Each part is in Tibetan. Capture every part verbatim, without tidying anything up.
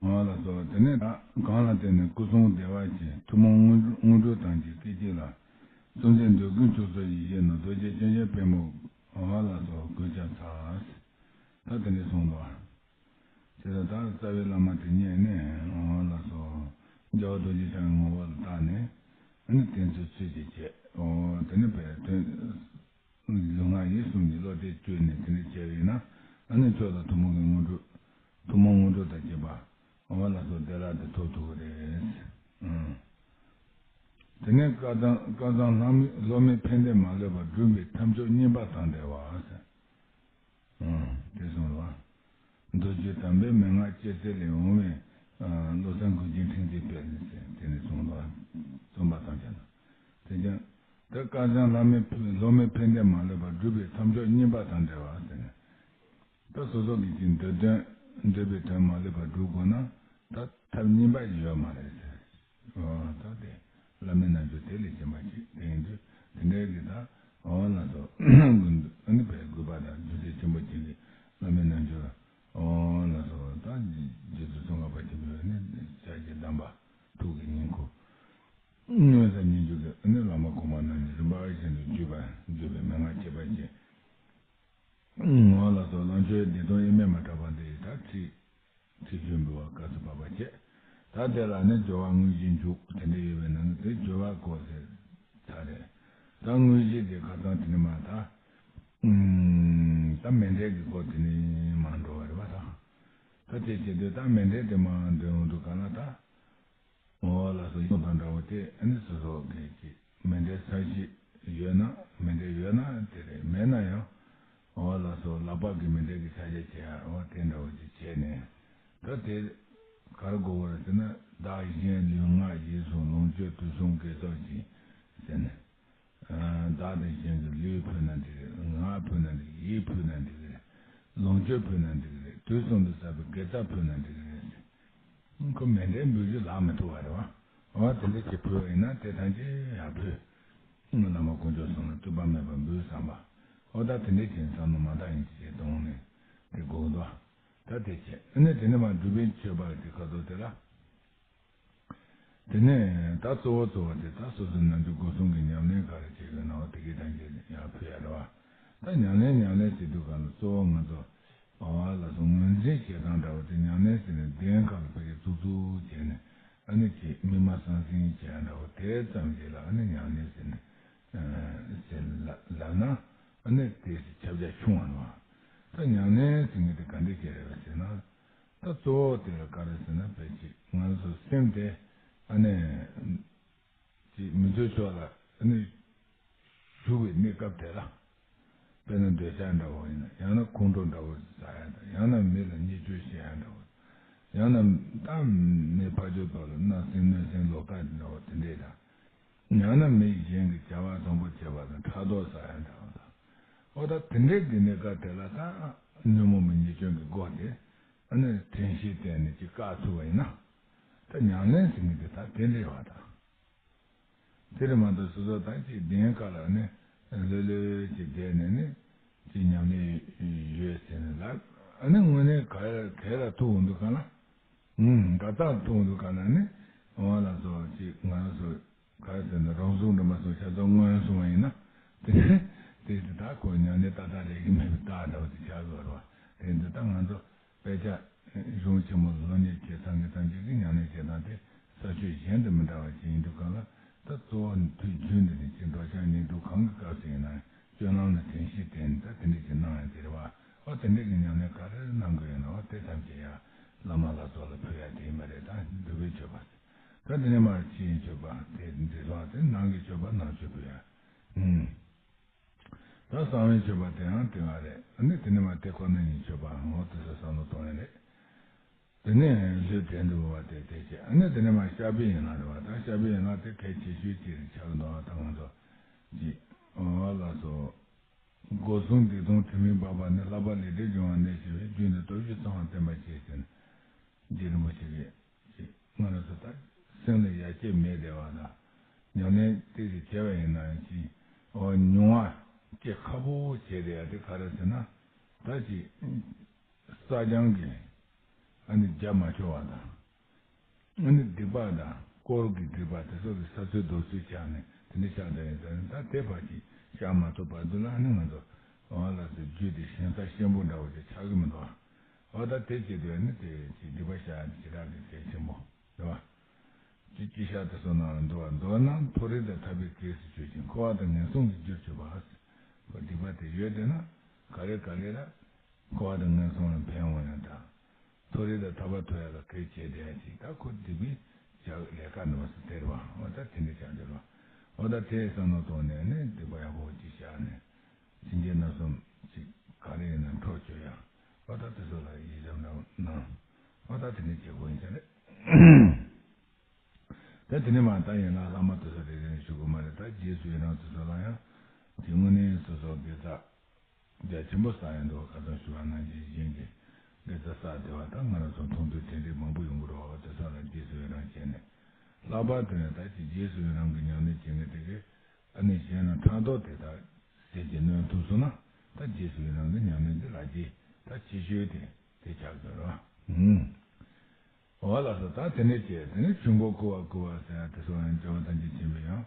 འོ་ལགས་སོ། དེ་ནས་ད་གང་ལ་བརྟེན་ནས་སྐུ་གསུང་བདེ་བ་ཅན་ཐུན་མོང་དངོས་དངོས་གྲུབ་དང་གཅིག་སྐད་ཅིག་ལ། སུམ་ཅན་འདོད་ཀུན་ཕྱུག་སོགས་ཡིད་བཞིན་ནོར། རྡོ་རྗེ་སྤྱན་ཆེན་པད་མོ། འོ་ལགས་སོ། གུས་ཕྱག་འཚལ། ད་དེ་འདྲ་གསུངས་འདུག། དེ་ལ་ད་རྩ་བའི་བླ་མ་དེ་ཉིད་ནས་འོ་ལགས་སོ། རྒྱལ་བ་རྡོ་རྗེ་འཆང་གི་ངོ་བོ་ལ་བལྟས་ནས་ཨ་ནི་བསྟེན་ཚུལ་ཚུལ་གྱིས་བྱས། འོ་དེ་ནི་བས་དོན། ལུས་ངག་ཡིད་གསུམ་གྱི་བློ་གཏད་བཅོལ་ནས་དེ་འདྲ་བྱས་པ་ཡིན་ན། ཨ་ནི་མཆོག་དང་ཐུན་མོང་གི་དངོས་གྲུབ། ཐུན་མོང་དངོས་གྲུབ་དང་བཅས་པ། འོ་ལགས་སོ། བདེ་བླག་ཏུ་ཐོབ་ཐུབ་ཀྱི་རེད། ཨང་། དེ་ནས་བསྐལ་བཟང་བསྐལ་བཟང་ལྷ་མི་སློབ་མའི་ཕན་བདེ་མ་ལུས་པ་བསྒྲུབ་པའི་ཐབས་མཆོག་བསྙེན་པ་དང་བྲལ་བ་ཟེར། ཨང་། དེ་གསུངས་པ། མདོ་རྒྱུད་དམ་པའི་མན་ངག་ཅེས་ཟེར་ལས་འོང་བའི། ཨ། བློ་བཟང་གུས་ཅན་ཕྲེང་འཛིན་དཔལ་ཟེར་དེ་ནས་གསུངས་པ། རྩོམ་པ་དང་བཅས་ན། དེ་ཀྱང་། ད་བསྐལ་བཟང་ལྷ་མི་སློབ་མའི་ཕན་བདེ་མ་ལུས་པ་བསྒྲུབ་པའི་ཐབས་མཆོག་བསྙེན་པ་དང་བྲལ་བ་ཟེར་ནས། ད་སོ་སོ་གི་ཅིག་འདོད་དོན་འདོད་པའི་དོན་མ་ལུས་པ་སྒྲུབ་དགོས་ན། ད་ཐབས་གཉིས་པ་ཞིག་ཡོད་མ་རེད་ཟེར། འོ་ད་དེ་བླ་མའི་རྣལ་འབྱོར་དེ་ལས་གཞན་པ་ཅིག་དེ་ཡིན་དུས་དེ་འདྲའི་གི་ད་འོ་ལགས་སོ། ཨ་ནི་བས་དགོས་པ་དང་རྒྱུ་མཚན་ཆེན་པོ་ཅིག་གི་བླ་མའི་རྣལ་འབྱོར། འོ་ལགས་སོ། ད་རྗེ་བཙུན་ཙོང་ཁ་པ་ཆེན་པོས་ནི་ཕྱག་རྒྱའི་གདམས་པ་ཐུགས་ཀྱི་སྙིང་ཁུ། མངོན་སུམ་ཉིད་འཇུག་གི་ནི་བླ་མ་གོང་མ་རྣམས་ཀྱིས་རིམ་པ་བཞིན་དུ་བརྒྱུད་པ་བརྒྱུད་པའི་མན་ངག་ཁྱད་པར་ཅན། འོ་ལགས་སོ། ལོངས་སྤྱོད་བདེ་སྟོང་དབྱེར་མེད་མ་གྲགས་པ་འདི་ཡི་ད་ཁྲིད། ཁྲིད་ཞུ་འབུལ་བ་སྐབས་སུ་བབ་པ་བྱས། ད་དེ་ལ་ནི་སྦྱོར་བ་དངོས་གཞི་འཇུག་དེ་འདྲ་ཡོད་པའི་ནང་གི་དེ་སྦྱོར་བ་སྐོར་ཟེར་ཚར་རེད། ད་དངོས་གཞི་དེ་ཁ་སང་དེ་ནི་མ་ད། ཨུམ། ད་མཎྜལ་གྱི་སྐོར་དེ་ནི་མར་འགྲོ་བ་རེད་པ་ད། ད་དེ་བྱེད་དུས་ད་མཎྜལ་དེ་མར་འདོན་འོང་དུས་ག་ལ་ད། འོ་ལགས་སོ། ཡོང་དང་འདྲ་བོ་དེ་ཨ་ནི་སོ་སོ་གི་ཅིག་མཎྜལ་ཚར་གཅིག་ཡོད་ན་མཎྜལ་ཡོད་ན་དེ་རེད། མེད་ན་ཡང་འོ་ལགས་སོ། ལག་པ་གི་མཎྜལ་གྱི་ཕྱག་རྒྱ་བྱེད་ཡ་འོ་དེ་འདྲ་བོ་ཅིག་བྱས་ནས། ད་དེ་ག་རེ་དགོས་པ་རེད་ཟེར་ན། བདག་གཞན་ལུས་ངག་ཡིད་གསུམ་ལོངས་སྤྱོད་དུས་གསུམ་དགེ་ཚོགས་ཀྱི་ཟེར་ནས། བདག་དང་གཞན་གྱི་ལུས་ཕུལ་ན་འགྲིག་གི་རེད། ངག་ཕུལ་ན་འགྲིག་གི་རེད། ཡིད་ཕུལ་ན་འགྲིག་གི་རེད། ལོངས་སྤྱོད་ཕུལ་ན་འགྲིག་གི་རེད། དུས་གསུམ་དུ་བསགས་པའི་དགེ་རྩ་ཕུལ་ན་འགྲིག་གི་རེད། ཁོ་མཎྜལ་འབུལ་རྒྱུ་ལག་མི་ཐུག་པ་རེད་པ། འོ་དེ་འདྲ་ཅིག་ཕུལ་བ་ཡིན་ན་དེ་ཐམས་ཅད་ཡར་ཕུལ། བླ་མ་དཀོན་མཆོག་གསུམ་ལ་ལྟོས་པ་མེད་པར་འབུལ་བསམ་པ། འོ་ད་དེ་འདྲ་བྱས་ནས་བསམ་བློ་མ་བཏང་ཡིན་ཅི་བྱེད་གཏོང་ནས་དེ་དགོས་འདུག། ད་དེ་བྱས་ཨ་ནི་དེ་ནས་མར་སྒྲུབ་པའི་མཆོད་པ་དེ་ཁ་ཐོག་དེ་ལ། དེ་ནས་ད་གཙོ་བོ་གཙོ་བོ་དེ་ད་སོ་སོའི་ནང་དུ་སྒོ་གསུམ་གྱི་ཉམས་ལེན་ག་རེ་བྱེད་དགོས་ན་འོ་དེ་གའི་དང་རྗེས་ཡར་ཕུལ་ཡ་རེད་པ། ད་ཉམས་ལེན་ཉམས་ལེན་བྱེད་དུས་ག་ལ་གཙོ་བོ་ང་ཚོ་འོ་ལགས་སོ་ངོས་འཛིན་བྱེད་སྟངས་འདྲ་བོ་དེ་ཉམས་ལེན་ཟེར་ནས་གདན་ཁ་ལ་ཕ་གི་བཙུགས་བཙུགས་བྱས་ནས་ཨ་ནི་ཅིག་མིག་དམར་སང་སིང་བྱས་ཡ་འདྲ་བོ་དེ་ཙམ་ཞིག་ལ་ཨ་ནི་ཉམས་ལེན་ཟེར་ནས་ཟེར་ལབ་ན་ཨ་ནི་དེ་ཁྱབ་རྒྱ་ཆུང་བ་རེད་པ། ད་ཉམས་ལེན་ཟེར་མཁན་དེ་ག་འདྲ་ཅིག་རེད་པ་ཟེར་ན། ད་གཙོ་བོ་དེ་ལ་ག་རེ་ཟེར་ན་ཕལ་ཆེར་ང་ཚོ་སེམས་དེ་ཨ་ནི་ཅིག་མི་འདོད་ཕྱོགས་ལ་ཨ་ནི་ཞུགས་པའི་གནས་སྐབས་དེ་ལ། དཔེར་ན་འདོད་ཆགས་འདྲ་བོ་ཡིན་ན་ཡང་ན་ཁོང་ཁྲོ་འདྲ་བོ་ཟ་ཡ་དང་ཡང་ན་མི་ལ་བརྙས་བཅོས་བྱེད་ཡ་འདྲ་བོ། ཡང་ན་ད་མི་ཕར་ཕྱོགས་ཐོག་ལ་བརྣབ་སེམས་གནོད་སེམས་ལོག་ལྟ་འདྲ་བོ་དེ་འདྲས་དང་། ཡང་ན་མི་གཞན་གྱི་བྱ་བ་བཟང་པོ་བྱེད་པ་དང་ཕྲག་དོག་ཟ་ཡ་འདྲ་བོ་དང་། འོ་ད་དེ་འདྲའི་གི་གནས་སྐབས་དེ་ལ་ད་ཉོན་མོངས་པའི་ཉེས་སྐྱོན་གྱི་སྒོ་དེ་ཨ་ནི་དྲན་ཤེས་བསྟེན་ནས་ཅིག་བཀག་ཐུབ་པ་ཡིན་ན། ད་ཉམས་ལེན་ཟེར་མཁན་དེ་ད་དེ་འདྲའི་བ་དང་། དེ་རེད་མ་གཏོགས་སོ་སོ་ད་ཅིག་གདན་ཁ་ལ་ནི་ལྷོད་ལྷོད་ཅིག་བསྡད་ནས་ནི་ཅིག་ཉམས་ལེན་ཡོད་ཟེར་ནས་ལབ། ཨ་ནི་དངོས་གནས་ག་ག་ལ་ཐུག་འོང་དུས་ག་ལ། ཨུམ། དགའ་རྟགས་ཐུག་འོང་དུས་ག་ལ་ནི་འོ་ལགས་སོ་ཅིག་ང་རང་ཚོ་ག་རེ་ཟེར་ན་རང་གཟུགས་འདྲ་མ་སོང་ཆ་ཚང་མངོན་སོང་བ་ཡིན་ན་དེ་དེ་དེ་ད་ཁོ་ཉམས་ལེན་ཏག་ཏག་རེད་གི་མེད་པའི་རྟགས་འདྲ་བོ་དེ་ཆགས་དགོས་རེད་བ། དེ་འདི་ད་ང་ཚོ་དཔེ་ཆ་གཞུང་ཆེན་མོ་ལ་སློབ་གཉེར་བྱེད་ཚང་གི་ཐམས་ཅད་ཀྱི་ཉམས་ལེན་བྱེད་སྟངས་དེ་ས་ཆོས་གཞན་དུ་མི་འདྲ་བ་ཞིག་ཡིན་དུས་གང་ལ་ད་གཙོ་བོ་ནི་དུས་རྒྱུན་འདི་ནི་ཅིག་འགྲོ་འཆག་ཉལ་འདུག་གང་གི་སྐབས་སུ་ཡིན་ན་སྤྱོད་ལམ་ལ་དྲན་ཤེས་བསྟེན་ནས་ད་དེ་འདྲ་ཅིག་གནང་ཡ་དེ་རེད་བ། འོ་དེ་འདྲ་གི་ཉམས་ལེན་ག་རེ་གནང་དགོས་ཡོད་ན་འོ་དེ་ཐམས་ཅད་ཡ་བླ་མ་ལ་སོགས་ལ་ཕུལ་ཡ་དེ་ཡིན་པ་རེད། ད་སྒྲུབ་པའི་མཆོད་པ་ཟེར། ད་དེ་ནས་མར་ཕྱིའི་མཆོད་པ་དེ་འདི་ལ་དེ་ནང་གི་མཆོད་པ་ནང་མཆོད་ཕུལ་ཡ། ཨུམ། ད་གསང་བའི་མཆོད་པ་དེའང་དེ་ང་རེད། ཨ་ནི་དེ་ནས་མར་དེ་ཁོ་ན་ཉིད་མཆོད་པའང་འོ་དེ་ཚོ་བསམ་བློ་གཏོང་ཡ་རེད། དེ་ནས་ལྷོད་དྲན་དུ་འབབ་པ་དེ་དེ་བྱས། ཨ་ནི་དེ་ནས་མར་བཤགས་པའི་ཡན་ལག་རེད་བ། ད་བཤགས་པའི་ཡན་ལག་དེ་གལ་ཆེ་ཤོས་ཅིག་རེད་ཆགས་འདུག་བ། ད་ང་ཚོ་ཅིག་འོ་ལགས་སོ། སྒོ་གསུམ་སྡིག་ལྟུང་དྲི་མས་སྦགས་པ་ནི། བསླབ་པ་ལས་འབྲས་འབྱུང་བ་ནད་ཞི་བའི། རྒྱུ་ནི་སྟོབས་བཞི་ཚང་བར་བསྟེན་པར་བྱེད་ཟེར་ནས། རྗེ་རིན་པོ་ཆེ་གིས་ཅིག་ང་རང་ཚོ་ད་སེམས་ལ་ཡ་བསྐྱེད་མེད་བསྡད་པ་དང་། ཉམས་ལེན་ཏོག་ཙམ་བྱས་པ་ཡིན་ན་ཡང་ཅིག་འོ་མྱོང་བ་སྐྱེ་ཁག་པོ་བྱས་བསྡད་ཡ་དེ་ག་རེ་ཟེར་ན། ད་ཅིག་སྲ་བརྐྱང་གི་ ཨ་ནི་རྒྱབ་མ་ཆོད་པ་དང་། ཨ་ནི་སྡིག་པ་དང་དཀོར་གྱི་སྒྲིབ་པ་དེ་ཚོ་གི་ས་ཚོད་རྡོ་ཚོད་ཆགས་ནས་དེ་འདྲ་ཆགས་བསྡད་ཡོད་ཙང་ད་དེ་བར་གྱི་བཤགས་མ་ཐུབ་བར་དུ་ལ་ཨ་ནི་ང་ཚོ་འོ་ལགས་སོ་རྒྱུད་དེ་ཞིང་ས་གཤིན་པོ་འདྲ་བོ་ཅིག་ཆགས་ཀྱི་མི་འདུག་འོ་ད་དེ་བྱེད་དུས་ཨ་ནི་དེ་ཅིག་སྡིག་པ་བཤགས་ཡ་དེ་ཇི་ལྟར་གི་གལ་ཆེན་པོ་རེད་བ། ཅི་ཅི་ཤ་དེ་སོ་ནང་འདུ་བ་འདོད་ན་མཐོ་རིས་དང་ཐར་པའི་གེགས་སུ་ཆོད་ཅིང་འཁོར་བ་དང་ངན་སོང་གི་རྒྱུར་གྱུར་པ། འོ་སྡིག་པ་དེ་ཡོད་དེ་ན་ག་རེ་ག་རེ་ལ་འཁོར་བ་དང་ངན་སོང་ལ་ཕན་འོང་ཡང་དང་། མཐོ་རིས་དང་ཐར་པ་ཐོབ་ཡ་ལ་གེགས་བྱེད་དེ་ཡ་ཅིག་ད་ཁོ་སྡིག་པའི་བྱ་ལས་ཀ་འདུག་ཟེར་དེ་རེད་བ། འོ་ད་དེ་འདྲ་བྱ་དེ་རེད་བ། འོ་ད་དེ་བསམ་བློ་གཏོང་ནས་ནི་སྡིག་པ་ཡག་པོ་ཅིག་བཤགས་ནས། སེམས་ཅན་རྣམ་གསུམ་ཅིག་ག་རེ་ཡིན་ན་འཕྲོག་བཅོས་ཡ། འོ་ད་དེ་ཚོ་ལ་ཡིད་འཇམ་རང་གནང་། འོ་ད་དེ་འདྲ་བྱེད་དགོས་ཡིན་ས་རེད། ད་དེ་ནས་མ་ད་ཡིན་ན་བླ་མ་དེ་ཚོ་རེ་རེ་ཞུ་དགོས་མ་རེད། ད་རྗེས་སུ་ཡི་རང་དེ་ཚོ་ལ་ཡང་དེ་དངོས་གནས་སོ་སོ་དགེ་རྩ་རྒྱ་ཆེན་པོ་བསགས་ཡིན་འདུག་ཁ་སང་ཞུ་བ་ནང་བཞིན་གཞན་གྱི་དགེ་རྩ་བསགས་བསྡད་པ་ད་ང་རང་ཚོ་མཐོང་ཐོས་དྲན་རིག་མང་པོ་ཡོང་གི་རེད་བ། དེ་ཚོ་ལ་རྗེས་སུ་ཡི་རང་བྱས་ནས་ལྷག་པར་དུ་ཡང་ད་ཅི་རྗེས་སུ་ཡི་རང་གི་ཉམས་ལེན་བྱེད་མཁན་དེ་གས་ཨ་ནི་གཞན་ལ་ཕྲག་དོག་དེ་དག་ཟས་ཀྱིས་གནོན་ཐུབ་སོང་ན་ད་རྗེས་སུ་ཡི་རང་གི་ཉམས་ལེན་དེ་ལ་རྗེས་ད་ཆེ་ཤོས་དེ་དེ་ཆགས་དགོས་རེད་བ། ཨུམ། འོ་ལགས་སོ། ད་དེ་ནས་བྱས་དེ་ནས་ཆོས་མགོ་བསྐོར་བ་བསྐོར་བ་ཟེར་ཡ་དེ་སོགས་ཡང་སྐྱེ་བ་ཐམས་ཅད་མཁྱེན་པའི་ཡང་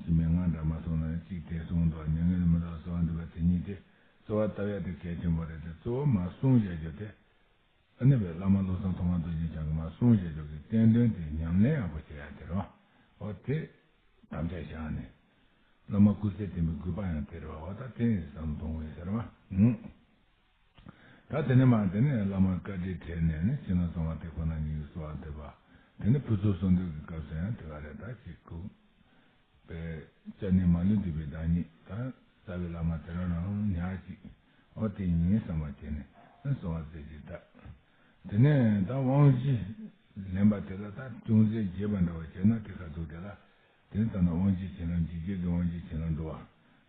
ཅི་མི་ང་འདྲ་མ་སོང་ན་གཅིག་དེ་གསུངས་འདུག་མྱ་ངན་ལས་མི་འདའ་གསོལ་བ་འདེབས་པ་དེ་ཉིད་དེ་གསོལ་བ་བཏབ་ཡ་དེ་གལ་ཆེན་པོ་རེད་དེ་གཙོ་བོ་མ་གསུངས་བཞག་རྒྱུ་དེ། ཨ་ནི་བས་བླ་མ་བློ་བཟང་ཐོགས་མེད་རྡོ་རྗེ་འཆང་གིས་མ་གསུངས་བཞག་རྒྱུ་གི་བསྟན་དོན་དེ་ཉམས་ལེན་ཡག་པོ་བྱེད་ཡ་དེ་རེད་བ། འོ་དེ་དམ་བཅའ་བཞག་ནས། བླ་མ་སྐུ་ཚེ་བརྟན་པའི་དགོས་པ་ཡང་དེ་རེད་བ། འོ་ད་དེ་ཡིན་བསམ་བློ་གཏོང་དགོས་ཡ་ཟེར་བ། ཨུང་། ད་དེ་ནས་མ་དེ་ནས་བླ་མར་བཀའ་དྲིན་དྲན་ནས་ནི་ཕྱི་ནང་གསང་བ་དེ་ཁོ་ན་ཉིད་ཀྱི་གསོལ་བ་འདེབས་པ། དེ་ནས་ཕུར་ཚུགས་གསོལ་འདེབས་ཀྱི་སྐབས་སུ་ཡང་དེ་ག་རེ་ད་ཅིག་ཁུག་པའི་སྐྱབས་གནས་མ་ལུས་འདུས་པའི་བདག་ཉིད་ད་རྩ་བའི་བླ་མ་དེ་རང་རང་ཉག་ཅིག་འོ་དེ་ཉིད་བསམ་པ་བྱས་ནས་གསོལ་བ་འདེབས་ཀྱི་ད། དེ་ནས་ད་དབང་བཞི་ལེན་པ་དེ་ལ་ད་ཅུང་ཟད་རྒྱས་པ་འདྲ་བ་བྱས་ན་དེ་ཁ་ཐུག་དེ་ལ། དེ་ལྟར་ན་དབང་བཞི་བྱིན་རླབས་འཇིགས་བྱེད་ཀྱི་དབང་བཞི་བྱིན་རླབས་འགྲོ་བ།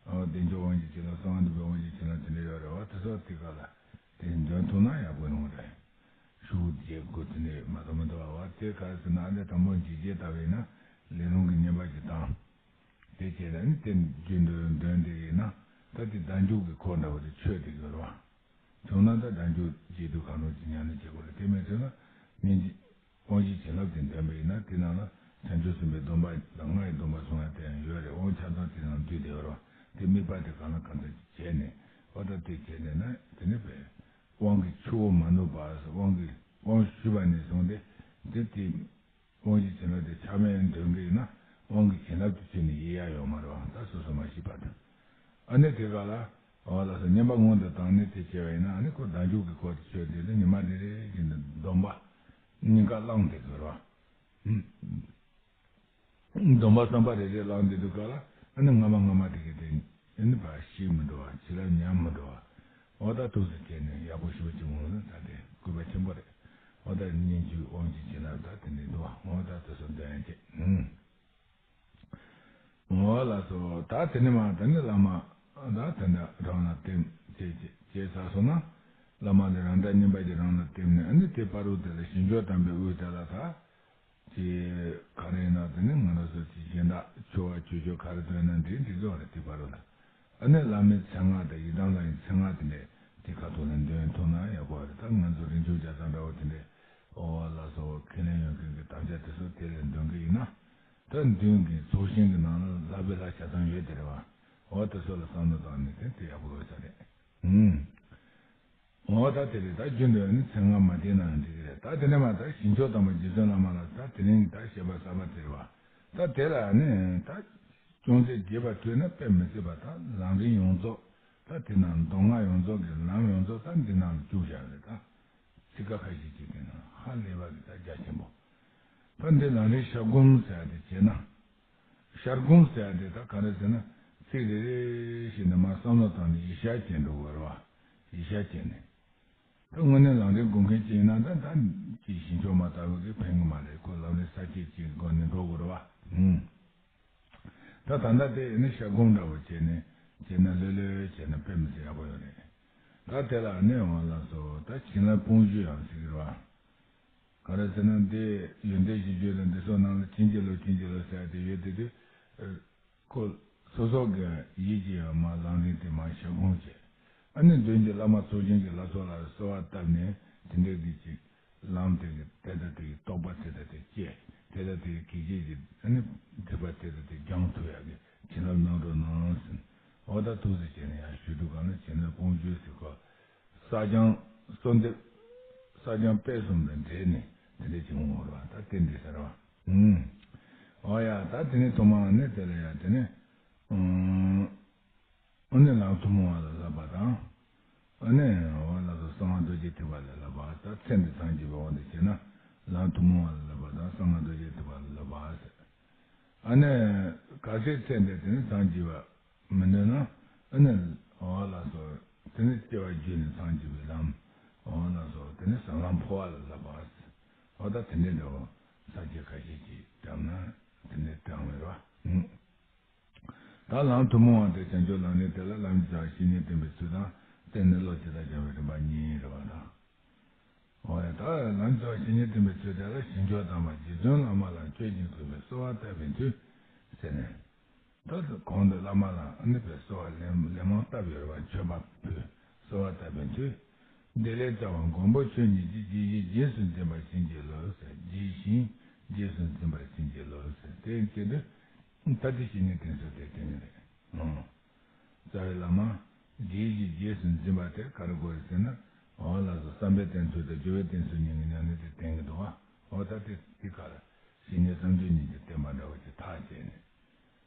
ཨོ་བདེ་མཆོག་དབང་བཞི་བྱིན་རླབས་གསང་བ་འདུས་པའི་དབང་བཞི་བྱིན་རླབས་དེ་འདྲ་ཡོད་རེད་བ། དེ་སོགས་དེ་ག་ལ་དེ་འདོན་ཐུབ་ན་ཡག་པོ་ཡོང་རེད། ཤུགས་རྒྱས་དགོས་དེ་འདྲ་མ་གཏོགས་མི་འདུག་བ། དེ་ག་ཟེར་ན་ཨ་ནི་དང་པོ་འཇིགས་བྱེད་ལྟ་བས་ན་ལས་རུང་གི་བསྙེན་པ་ཞིག་དང་། དེ་བྱས་ན་ནི་དེ་རྒྱུན་དུ་འདོན་དེ་ཡིན་ན་ད་དེ་བདག་འཇུག་གི་འཁོར་འདྲ་བོ་དེ་ཆོད་དེ་ཡོད་རེད་བ། བྱུང་ན་ད་བདག་འཇུག་བྱེད་དུས་གང་རུང་གི་ཉམས་ལེན་བྱེད་དགོས་རེད། དེ་མེད་ཚེ་ན་སྙིང་རྗེ། དབང་བཞི་བྱིན་རླབས་དེ་འདོན་པ་ཡིན་ན་དེ་ནང་ལ་བྱང་ཆུབ་སེམས་དཔའི་སྡོམ་པ་དང་ལྔ་ཡི་སྡོམ་པ་གསུང་ཡ་དེ་ཡང་ཡོད་རེད། དབང་ཆ་ཚང་དེ་ནང་འདུས་བསྡད་ཡོད་རེད། དེ་དམིགས་པ་དེ་གང་ལ་གང་འཚམ་བྱས་ནས་འོ་ད་དེ་བྱས་ནས་ན་དེ་ནི་བས་དབང་གི་ཆུ་བོ་མ་ནུབ་པ་དབང་གི་དབང་ཞུས་པ་ནས་བཟུང་སྟེ་དེ་དེ་དབང་བཞི་བྱིན་རླབས་དེ་ཆག་མེད་འདོན་གི་ཡིན་ན་དབང་གི་བྱིན་རླབས་དེ་ཚུད་ནས་ཡལ་ཡ་ཡོད་མ་རེད་བ། ད་སོ་སོ་མ་ཤེས་པ་དང་། ཨ་ནི་དེ་ག་ལ། འོ་ལགས་སོ། བསྙེན་པ་སྔོན་དུ་བཏང་ནས་དེ་བྱས་པ་ཡིན་ན་ཨ་ནི་ཁོ་བདག་འཇུག་གི་སྐོར་དེ་ཆོས་དེ་ལ་ཉི་མ་རེ་རེ་བཞིན་དུ་སྡོམ་པ་སྙིང་ག་བླངས་ཏེ་དགོས་རོ། སྡོམ་པ་བསམ་པ་རེ་རེ་བླངས་ཏེ་དུས་ག་ལ་ཨ་ནི་སྔ་མ་སྔ་མ་དེ་གི་དེ་ཨ་ནི་ཕར་ཞིག་མི་འགྲོ་བ་ཕྱི་ལ་ཉམས་མི་འགྲོ་བ། འོ་ད་ཐུགས་སུ་བྱས་ནས་ཡག་པོ་ཞུ་ཅིག་འོང་ན་ད་དེ་སྐུད་པ་ཆེན་པོ་རེད། འོ་ད་སྙིང་རྗེ་དབང་ཆེན་བྱིན་རླབས་ད་དེ་འདྲ་འདུག་བ། འོ་ད་དེ་ཚོ་འདོན་ཡ་བྱེད། འོ་ལགས་སོ། ད་དེ་ནས་མ་དེ་ནས་བླ་མ་ད་དེ་འདྲ་རང་ལ་བསྟིམ་བྱས་བྱས་བྱས་ཚར་སོང་ན། བླ་མ་ལ་རང་འདྲ་བསྙེན་པ་ཅིག་རང་ལ་བསྟིམ་ནས་ཨ་ནི་དེ་བར་དུ་དེ་ལ་ཞིང་མཆོག་དམ་པའི་དབུས་དེ་ལ་ད་ཅི་ག་རེ་ཡིན་ན་དེ་ནི་ང་རང་ཚོ་ཅི་གཞན་དག་ཆོ་བ་ཆོས་སྤྱོད་ག་རེ་འདོན་ན་འགྲིག་འགྲིག་གི་བ་རེད། དེ་བར་དུ་ལ་ཨ་ནི་བླ་མའི་མཚན་སྔགས་དང་ཡི་དམ་ལ་ཡི་མཚན་སྔགས་དེ་འདྲས་དེ་ཁ་ཐུག་ལ་འདོན་ཐུབ་ན་ཡག་པོ་རེད། ད་ང་ཚོ་རིན་ཆེན་རྒྱ་ཚ་འདྲ་བོ་དེ་འདྲས་འོ་ལགས་སོ་ཁས་ལེན་ཡོད་མཁན་གྱི་དམ་བཅའ་དེ་ཚོ་དེ་ལས་འདོན་གི་ཡིན་ན། ད་མདུན་གྱི་ཚོགས་ཞིང་གི་ནང་ལ་ལྷག་པའི་ལྷ་ཆ་ཚང་ཡོད་དེ་རེད་བ། འོ་དེ་ཚོ་ལ་བསམ་བློ་བཏང་ནས་དེ་དེ་ཡག་པོ་ཡོད་ས་རེད། ཨུམ། འོ་ད་དེ་རེད། ད་རྒྱུན་དུ་ནི་མཚན་སྔགས་མ་བསྟན་ན་ཡང་འགྲིག་གི་རེད། ད་དེ་ནས་མ་ད་ཞིང་མཆོག་དམ་པ་རྗེ་བཙུན་བླ་མ་ལ་ད་དེ་རིང་ད་བཤད་པ་གསར་པ་དེ་རེད་བ། ད་དེ་ལ་ནི་ད་ཅུང་ཟད་རྒྱས་པ་ཐོས་ན་དཔེ་མི་སྲིད་པ་ད་ལམ་རིམ་ཡོངས་རྫོགས་ད་དེ་ནང་མདོ་སྔགས་ཡོངས་རྫོགས་ཀྱི་ལམ་ཡོངས་རྫོགས་ད་འདི་ནང་ལ་བཅུག་བཞག་རེད་ད། ཚིག་ཁ་ཁ་ཤས་ཅིག་དེ་ན་ཧ་ལས་པ་གི་ད་རྒྱ་ཆེན་པོ། ད་འདི་ལམ་རིམ་ཤར་སྒོམ་ཟེར་ཡ་དེ་བྱས་ན། ཤར་སྒོམ་ཟེར་ཡ་དེ་ད་ག་རེ་ཟེར་ན་ཚིག་རེ་རེ་བཞིན་དུ་མར་བསམ་བློ་བཏང་ནས་ཡིད་ཤར་བྱས་འགྲོ་དགོས་རེད་བ། ཡིད་ཤར་བྱས་ནས། ད་དངོས་གནས་ལམ་རིམ་སྒོམ་མཁན་ཅིག་ཡིན་ན་ད་ད་ཅིག་ཞིང་མཆོག་མ་ལྟ་བུ་གིས་ཕན་གི་མ་རེད། ཁོ་ལམ་རིམ་ས་བཅད་ཅིག་གི་སྒོ་ནས་འགྲོ་དགོས་རེད་བ། ཧུམ། ད་ད་ལྟ་དེ་ནི་ཤར་སྒོམ་འདྲ་བོ་བྱས་ནས་བྱས་ན་ལྷོད་ལྷོད་བྱས་ན་དཔེ་མི་སྲིད་ཡག་པོ་ཡོད་རེད། ད་དེ་ལ་ནི་འོ་ལགས་སོ་ད་བྱིན་རླབས་དཔུང་འཇུག་ཡང་ཟེར་གི་རེད་བ། ག་རེ་ཟེར་ན་འདི་ཡོན་ཏན་གཞི་བཅུ་དང་འདི་ཚོ་ནང་ལ་བྱིན་གྱིས་རློབས་བྱིན་གྱིས་རློབས་ཟེར་ཡ་དེ་ཡོད་དེ་དུས། ཁོ་སོ་སོ་གི་ཡིད་ཀྱི་ཡང་མ་ལམ་རིམ་དེ་མ་ཤར་སྒོམ་བྱས། ཨ་ནི་མདུན་གྱི་བླ་མ་ཚོགས་ཆེན་གྱི་ལྷ་ཚོགས་ལ་གསོལ་བ་བཏབ་ནས་དེ་འདྲའི་གི་ཅིག་ ལམ་དེ་གི་དེ་ལྟ་དེ་གི་རྟོགས་པ་དེ་ལྟ་དེ་སྐྱེ། དེ་ལྟ་དེ་གི་གེགས་བྱེད་ཀྱི་ཨ་ནི་སྒྲིབ་པ་དེ་ལྟ་དེ་སྦྱང་ཐུབ་ཡག་གི་བྱིན་རླབས་གནང་རོགས་གནང་ཟེར། འོ་ད་ཐུགས་སུ་བྱས་ནས་ཡང་ཞུ་དུས་གང་ལ་བྱིན་རླབས་དཔུང་འཇུག་ཟེར་གོ། གསག་སྦྱང་གསོལ་འདེབས། གསག་སྦྱང་སྤེལ་གསུམ་དང་འབྲེལ་ནས་དེ་འདྲ་བྱེད་འོང་བ་རེད་བ། ད་དེ་འདྲ་ཟེར་བ། ཨུམ། འོ་ཡ། ད་དེ་ནས་ཐོག་མ་ནས་དེ་ལ་ཡ་དེ་ནས། ཨུམ། ཨ་ནི་ལམ་ཐུན་མོང་བ་ལ་བསླབ་པ་དང་། ཨ་ནི་འོ་ལགས་སོ་གསང་བ་རྡོ་རྗེ་ཐེག་པ་ལ་བསླབ་པ། ད་ཚེ་འདི་ཐམས་ཅད་པའི་དབང་དུ་བྱས་ན་ལམ་ཐུན་མོང་བ་ལ་བསླབ་པ་དང་གསང་བ་རྡོ་རྗེ་ཐེག་པ་ལ་བསླབ་པ་ཟེར། ཨ་ནི་གལ་སྲིད་ཚེ་འདི་དེ་ནི་ཐམས་ཅད་པ་མི་འདོད་ན། ཨ་ནི་འོ་ལགས་སོ་དེ་ནི་སྐྱེ་བ་བརྒྱུད་ནས་ཐམས་ཅད་པའི་ལམ། འོ་ལགས་སོ་དེ་ནི་ཟབ་ལམ་འཕོ་བ་ལ་བསླབ་པ་ཟེར། འོ་ད་དེ་འདྲའི་འདྲ་བོ་ས་བཅད་ཁ་ཤས་ཅིག་བཀྲམ་ན་དེ་འདྲའི་དྲང་བའི་རེད་བ། ད་ལམ་ཐུན་མོང་བ་དེ་བྱང་ཆུབ་ལམ་རིམ་དེ་ལ་ལམ་གྱི་བྱ་བ་བཤེས་གཉེན་བསྟེན་པའི་ཚུལ་དང་བསྟེན་ནས་བློ་ཇི་ལྟར་སྦྱང་བའི་རིམ་པ་གཉིས་རེད་བ་དང་། འོ་ཡ། ད་ལམ་གྱི་བྱ་བ་བཤེས་གཉེན་བསྟེན་པའི་ཚུལ་དེ་ལ་ཞིང་མཆོག་དམ་པ་རྗེ་བཙུན་བླ་མ་ལ་མཆོད་ཅིང་གུས་པས་གསོལ་བ་བཏབ་པའི་མཐུས་ཟེར་ནས། ད་གོང་དུ་བླ་མ་ལ་ཨ་ནི་པའི་གསོལ་བ་ལན་ལན་མང་བཏབ་ཡོད་རེད་བ། མཆོད་པ་ཕུལ། གསོལ་བ་བཏབ་པའི་མཐུས། བདེ་ལེགས་རྩ་བ་མགོན་པོ་ཁྱོད་ཉིད་ཀྱིས། ཇི་བཞིན་རྗེས་སུ་འཛིན་པར་བྱིན་གྱིས་རློབས་ཟེར། ཇི་བཞིན་རྗེས་སུ་འཛིན་པར་བྱིན་གྱིས་རློབས་ཟེར། དེ་བྱེད་དུས་ད་ལྟའི་བཤེས་གཉེན་བསྟེན་ཚུལ་དེ་བསྟེན་གྱི་རེད། ཨང་། རྩ་བའི་བླ་མ་ཇི་བཞིན་རྗེས་སུ་འཛིན་པ་དེ་ག་རེ་དགོས་རེད་ཟེར་ན། འོ་ལགས་སོ་བསམ་པས་བསྟེན་ཚུལ་དང་སྦྱོར་བས་བསྟེན་ཚུལ་གཉིས་ཀྱི་མཉམ་གནས་དེ་བསྟེན་གྱི་འདུག་བ། འོ་ད་དེ་དེ་ག་ལ་བཤེས་གཉེན་བསམ་བརྗོད་གཉིས་ཀྱི་བསྟེན་པ་འདྲ་བོ་ཅིག་ཐག་བཅད་ནས།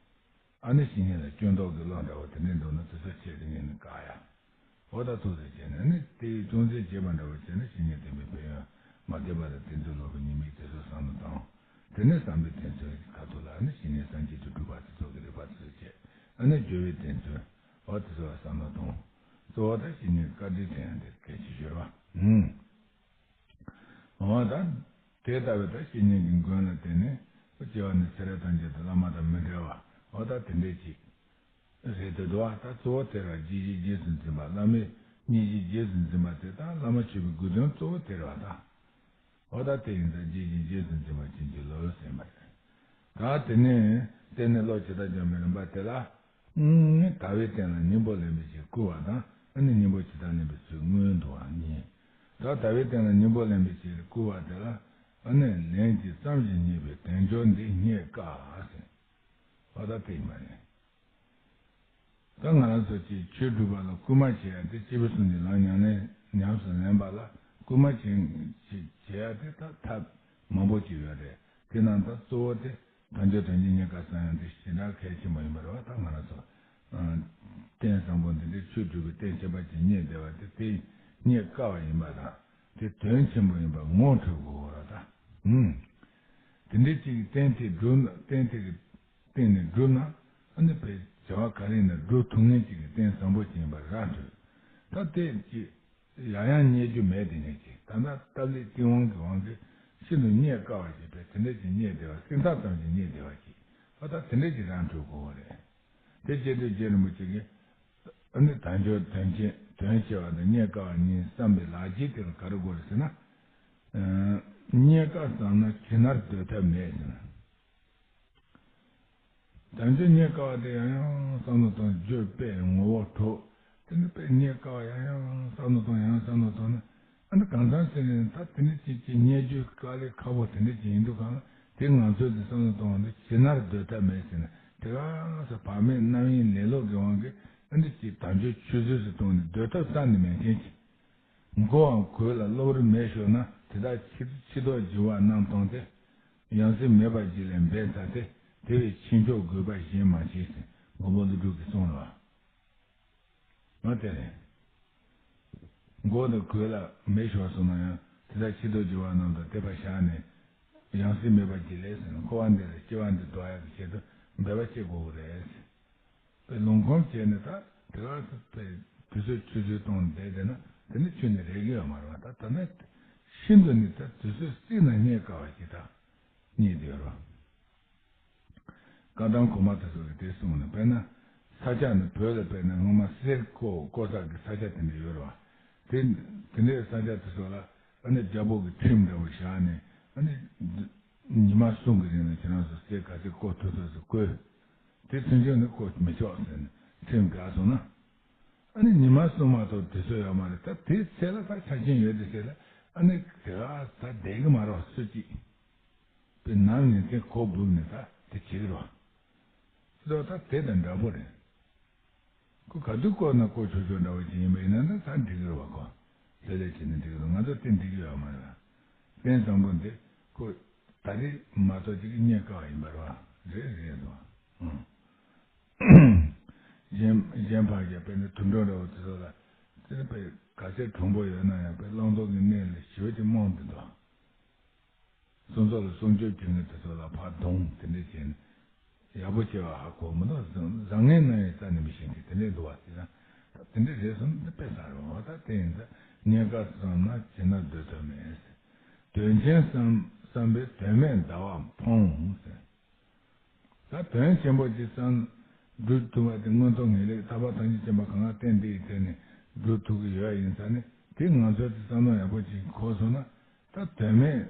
ཨ་ནི་བཤེས་གཉེན་ལ་སྐྱོན་འདོགས་ཀྱི་བློ་འདྲ་བོ་དེ་འདྲས་འདུག་ན་དེ་ཚོ་ཁྱེད་ཀྱི་ངོས་ནས་བཀག་ཡ། འོ་ད་ཐུགས་སུ་བྱས་ནས་ནི་དེའི་ཅུང་ཟད་བྱས་པ་འདྲ་བོ་བྱས་ནས་བཤེས་གཉེན་བསྟེན་པའི་ཕན་ཡོན་མ་བསྟེན་པ་དང་བསྟེན་ཚུལ་ལོག་པའི་ཉེས་དམིགས་དེ་ཚོ་བསམ་བློ་བཏང་། དེ་ནས་བསམ་པའི་བསྟེན་ཚུལ་གྱི་ཁ་ཐུག་ལ་ནི་བཤེས་གཉེན་སངས་རྒྱས་ཀྱི་སྒྲུབ་པ་དེ་ཚོ་གི་རིགས་པ་དེ་ཚོ་བྱས། ཨ་ནི་སྦྱོར་བའི་བསྟེན་ཚུལ་འོ་དེ་ཚོ་ལ་བསམ་བློ་གཏོང་། གཙོ་བོ་ད་བཤེས་གཉེན་བཀའ་དྲིན་དྲན་ཡ་དེ་གལ་ཆེ་ཤོས་རེད་བ། ཨུམ། འོ་ད། དེ་ལྟ་བུའི་ད་བཤེས་གཉེན་གྱི་མགོན་ལ་བརྟེན་ནས་སྐྱེ་བ་ནས་ཚེ་རབས་ཐམས་ཅད་དུ་བླ་མ་དང་མི་འབྲལ་བ། འོ་ད་དེ་འདྲས་ཅིག་རེད་དེ་འདུག་བ། ད་གཙོ་བོ་དེ་ར་ཇི་བཞིན་རྗེས་སུ་འཛིན་པ། བླ་མའི་སྙིང་རྗེ་རྗེས་སུ་འཛིན་པ་དེ་ད་བླ་མ་མཆོད་པའི་དགོས་དོན་གཙོ་བོ་དེ་རེད་བ་ད། འོ་ད་དེ་ཡིན་ཙང་ཇི་བཞིན་རྗེས་སུ་འཛིན་པར་བྱིན་གྱིས་རློབས་ཟེར་བ་རེད། ད་དེ་ནས་བསྟེན་ནས་བློ་ཇི་ལྟར་སྦྱོང་བའི་རིམ་པ་དེ་ལ། ཨུམ། དལ་བའི་རྟེན་ལ་སྙིང་པོ་ལེན་པའི་ཕྱིར་བསྐུལ་བ་དང་ཨ་ནི་སྙིང་པོ་ཇི་ལྟར་ལེན་པའི་ཚུལ་སྔོན་དུ་བ་གཉིས། ད་དལ་བའི་རྟེན་ལ་སྙིང་པོ་ལེན་པའི་ཕྱིར་བསྐུལ་བ་དེ་ལ་ཨ་ནི་ལན་གཅིག་ཙམ་ཞིག་རྙེད་པའི་དལ་འབྱོར་འདི་རྙེད་དཀའ་ཟེར། འོ་ད་དེ་ཡིན་པ་རེད། ད་ང་རང་ཚོ་གཅིག་ཆོས་སྒྲུབ་པ་ལ་བསྐུལ་མ་བྱེད་ཡ་དེ་སྐྱེས་བུ་གསུམ་གྱི་ལམ་ཉམས་ལེན་ཉམས་སུ་ལེན་པ་ལ་བསྐུལ་མ་བྱེད་བྱེད་ཡ་དེ་ད་ཐབས་མང་པོ་ཅིག་ཡོད་རེད། དེ་ནང་ད་གཙོ་བོ་དེ་དལ་འབྱོར་དོན་གྱི་རྙེད་དཀའ་བསམ་ཡ་དེ་ཞེ་དྲག་གལ་ཆེན་པོ་ཡིན་པ་རེད་བ། ད་ང་རང་ཚོ་རྟེན་བཟང་པོ་འདི་འདྲའི་ཆོས་སྒྲུབ་པའི་རྟེན་ཁྱད་པར་ཅན་རྙེད་བསྡད་པ་དེ་དེ་རྙེད་དཀའ་བ་ཡིན་པ་དང་དེ་དོན་ཆེན་པོ་ཡིན་པ་ངོ་འཕྲོད་དགོས་ར་ད། ཨུམ། དེ་འདྲའི་ཅིག་རྟེན་དེ་སྒྲུབ་ན་རྟེན་དེ་གི་སྟེང་ནས་བསྒྲུབས་ན་ཨ་ནི་དཔེ་བྱ་བ་ག་རེ་ཡིན་ན་སྒྲུབ་ཐུབ་མཁན་ཅིག་གི་རྟེན་བཟང་པོ་ཅིག་ཡིན་པ་ར་འཕྲོད། ད་དེ་ཅིག་ཡང་ཡང་རྙེད་རྒྱུ་མེད་དེ་ནས་ཅིག་ད་ལྟ་སྟབས་ལེགས་སྤྱི་དབང་གི་དབང་གིས་ཤིན་ཏུ་རྙེད་དཀའ་བ་ཞིག་དཔེ་དེ་འདྲ་ཅིག་རྙེད་བསྡད་པ་སེམས་ཐག་ཙམ་ཞིག་རྙེད་བསྡད་པ་ཅིག་ཨ་ད་དེ་འདྲ་ཅིག་ར་འཕྲོད་དགོས་པ་རེད། དེ་བྱེད་དུས་རྗེ་རིན་པོ་ཆེ་གིས་ཨ་ནི་དལ་འབྱོར་དོན་ཆེ་དོན་ཆེ་བ་དང་རྙེད་དཀའ་བ་གཉིས་བསམ་པའི་ལག་རྗེས་དེ་ལ་ག་རེ་དགོས་རེད་ཟེར་ན། རྙེད་དཀའ་བསམ་ན་ཇི་སྣང་སྡོད་ཐབས་མེད་ཟེར་ན། དལ་འབྱོར་རྙེད་དཀའ་བ་དེ་ཡང་ཡང་བསམ་བློ་གཏོང་རྒྱུ་དཔེ་ངོ་བོ་འཕྲོད། དེ་ནི་དཔེ་རྙེད་དཀའ་བ་ཡང་ཡང་བསམ་བློ་གཏོང་ཡང་བསམ་བློ་གཏོང་ན་ཨ་ནི་གང་ཚང་ཟེར་ནས་ད་དེ་འདྲ་ཅིག་ཅིག་རྙེད་རྒྱུ་དཀའ་ལས་ཁག་པོ་དེ་འདྲ་ཅིག་ཡིན་འདུག་གང་ལ་དེ་ང་ཚོས་དེ་བསམ་བློ་གཏོང་བ་འདི་ཇི་སྣང་སྡོད་ཐབས་མེད་ཟེར་ན་དེ་ག་ས་བག་མེད་རྣམ་གཡེང་ལེ་ལོ་གི་དབང་གིས་ཨ་ནི་ཅིག་དལ་འབྱོར་ཆུད་ཟོས་སུ་གཏོང་ནས་སྡོད་ཐབས་རྩ་ནས་མེད་མཁན་ཅིག་མགོའམ་གོས་ལ་གློ་བུར་མེ་ཤོར་ན་དེ་དག་ཕྱི་ཕྱི་ལྡོག་འགྱུར་བ་རྣམས་སྟོང་སྟེ། ཡང་སྲིད་མེད་པར་བགྱིས་ལས་འབད་ཚར་ཏེ། དེ་བས་ཕྱིན་ཆོག་དགོས་པ་གཞན་མ་མཆིས་ཟེར་མགོན་པོ་ཀླུ་སྒྲུབ་ཀྱིས་གསུངས་ལ། ང་དེ་རེད། མགོ་དང་གོས་ལ་མེ་ཤོར་སོང་ན་ཡང་དེ་དག་ཕྱི་ལྡོག་འགྱུར་བ་རྣམས་དང་དེ་བར་བཞག་ནས། ཡང་སྲིད་མེད་པར་བགྱིས་ལས་ཟེར་ན་འཁོར་བ་འདི་ལས་སྐྱེ་བ་འདི་ལྡོག་ཡག་གི་ཆེད་དུ་འབད་པ་བྱེད་དགོས་ཀྱི་རེད། པའི་ལུང་ཁོམ་བྱས་ནས་ད་དེ་ག་ས་པའི་དུས་ཚོད་ཆུད་ཟོས་གཏོང་བསྡད་བསྡད་ན་དེ་ནི་ཁྱོན་ནས་རེག་གི་ཡོད་མ་རེད་བ། ད་ད་ནི་ཤིན་ཏུ་ནི་ད་དུས་ཚོད་བརྩིས་ན་རྙེད་དཀའ་བ་ཞིག་ད་རྙེད་བསྡད་ཡོད་རེད་བ། བཀའ་གདམས་གོང་མ་དེ་ཚོ་གིས་དེ་གསུངས་ནས་དཔེར་ན་ས་སྐྱ་ནི་བོད་ལ་དཔེར་ན་སྔོན་མ་གསེར་ཀོ་ཀོ་ས་གི་ས་ཆ་དེ་འདྲ་ཡོད་རེད་བ། དེ་དེ་འདྲའི་ས་ཆ་དེ་ཚོ་ལ་ཨ་ནི་རྒྱལ་པོ་གི་ཁྲིམས་འདྲ་བོ་བཞག་ནས་ཨ་ནི་ཉི་མ་གསུམ་གི་རིང་ལ་ཁྱེད་རང་ཚོ་གསེར་ག་ཚོད་བརྐོ་ཐུབ་ཐུབ་ཚོད་བརྐོས། དེ་ཚུན་ཆད་ནི་བརྐོ་མི་ཆོག་ཟེར་ནས་ཁྲིམས་བསྒྲགས་སོང་ན། ཨ་ནི་ཉི་མ་གསུམ་མ་གཏོགས་དུས་ཚོད་ཡོད་མ་རེད། ད་དེའི་ཚེ་ལ་ད་ཆ་རྐྱེན་ཡོད་དེ་ཟེར་ལ། ཨ་ནི་དེ་ག་ད་བསྡད་གི་མ་རེད་བ། སུ་གཅིག་པའི་ནང་ནས་དེ་གོ་བུབ་ནས་ད་དེ་བྱེད་ཀྱི་རེད་བ། ད་ད་དེ་དང་འདྲ་པོ་རེད། ཁོ་ག་དུས་བསྐོར་ན་བསྐོར་ཆོག་ཆོག་འདྲ་བོ་ཅིག་ཡིན་པ་ཡིན་ན་ད་ད་འགྲིག་གི་རེད་བ། ཁོ་ལྷོད་ལྷོད་བྱས་ནས་འགྲིག་གི་རེད། ང་ཚོ་དེ་འགྲིག་གི་ཡོད་མ་རེད་བ། རྟེན་བཟང་པོ་འདི་ཁོ་ད་རེས་མ་གཏོགས་ཅིག་རྙེད་དཀའ་བ་ཡིན་པ་རེད་བ། རེད་རེད་འདུག་བ། ཨང་། གཞན་གཞན་ཕར་རྒྱབ་དཔེར་ན་དུད་འགྲོ་འདྲ་བོ་དེ་ཚོ་ལ་དེ་ནི་དཔེ་ག་ཚད་གྲུང་པོ་ཡོད་ན་ཡང་དཔེ་བླང་དོར་གྱི་གནས་ལ་ཞེ་པོ་ཅིག་རྨོངས་བསྡད་འདུག་སོང་ཙང་ལ་སྲུང་སྐྱོབ་བྱེད་མཁན་དེ་ཚོ་ལ་ཕར་རྡུང་དེ་འདྲ་བྱས་ནས་ཡག་པོ་བྱས་པ་ཧ་གོ་མི་འདུག་བཟང་བཟང་ངན་སྣང་བའི་རྩ་ནས་མི་ཤེས་མཁན་དེ་འདྲ་འདུག་བ། དེ་ན་དེ་འདྲ་རེད་སོང་ན་དཔེ་བཟང་རེད་བ། ད་དེ་ཡིན་ཙང་རྙེད་དཀའ་བསམ་ན་བྱས་ན་སྡོད་ཐབས་མེད། དོན་ཆེན་བསམ་བསམ་པས་དོན་མེད་ཟླ་བ་འཕངས་ཟེར། ད་དོན་ཆེན་པོ་ཅིག་བསམ་སྒྲུབ་ཐུབ་པ་དེ་མངོན་མཐོ་ངེས་ལེགས་ཐར་པ་ཐམས་ཅད་མཁྱེན་པ་གང་ག་རྟེན་འདི་ཡི་རྩེ་ནས་སྒྲུབ་ཐུབ་ཀྱི་ཡོད་ཡིན་ཙང་ནི་དེ་ང་ཚོས་དེ་བསམ་བློ་ཡག་པོ་ཅིག་འཁོར་སོང་ན། ད་དོན་མེད་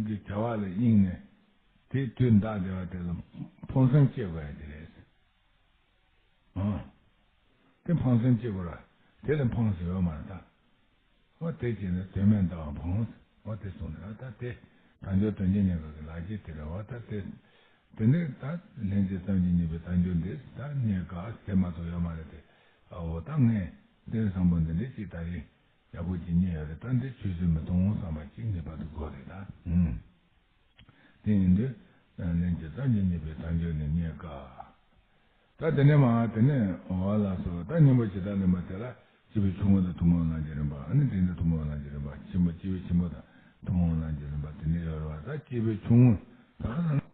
ཀྱི་བྱ་བ་ལ་གཡེང་ནས་དེ་དུས་འདའ་བསྡད་པ་དེ་ལ་ཕངས་སེམས་སྐྱེ་དགོས་ཡ་དེ་རེད། ཨང་། དེ་ཕངས་སེམས་སྐྱེ་དགོས་ར། དེ་ལས་ཕངས་སེམས་ཡོད་མ་རེད་ད། འོ་དེ་བྱས་ནས་དོན་མེད་ཟླ་བ་འཕངས། འོ་དེ་གསུངས་ནས་ད་དེ་དལ་འབྱོར་དོན་ཆེན་རྙེད་དཀའ་གི་ལག་རྗེས་དེ་རེད་བ། ད་དེ་དེ་ནས་ད་ལན་གཅིག་བསམ་གྱིས་མི་ཁྱབ་པའི་དལ་འབྱོར་འདི་ད་རྙེད་དཀའ་ཟེར་མ་གཏོགས་ཡོད་མ་རེད་དེ། ཨ་འོ་ད་ངས་གཏེར་བཟང་པོ་འདི་འདྲ་ཅིག་ད་རེས་ཡག་པོ་ཅིག་རྙེད་ཡོད་རེད། ད་འདི་ཆུད་ཟོས་མི་གཏོང་བསམ་པ་ཅིག་ངེས་པར་དུ་དགོས་རེད་ད། ཨུམ། དེ་ཡིན་དུས་ལན་གཅིག་བསམ་གྱིས་མི་ཁྱབ་པའི་དལ་འབྱོར་ནི་རྙེད་དཀའ། ད་དེ་ནས་མ་དེ་ནས་འོ་ལགས་སོ། ད་སྙིང་པོ་ཇི་ལྟར་ལེན་པ་དེ་ལ་སྐྱེས་བུ་ཆུང་ངུ་དང་ཐུན་མོང་གི་ལམ་གྱི་རིམ་པ། ཨ་ནི་དེ་ནས་ཐུན་མོང་གི་ལམ་གྱི་རིམ་པ། ཆེན་པོ་སྐྱེས་བུ་ཆེན་པོ་དང་ཐུན་མོང་གི་ལམ་གྱི་རིམ་པ་དེ་འདྲ་ཡོད་རེད་བ། ད་སྐྱེས་བུ་ཆུང་ངུ་ད་ག་ས་ན།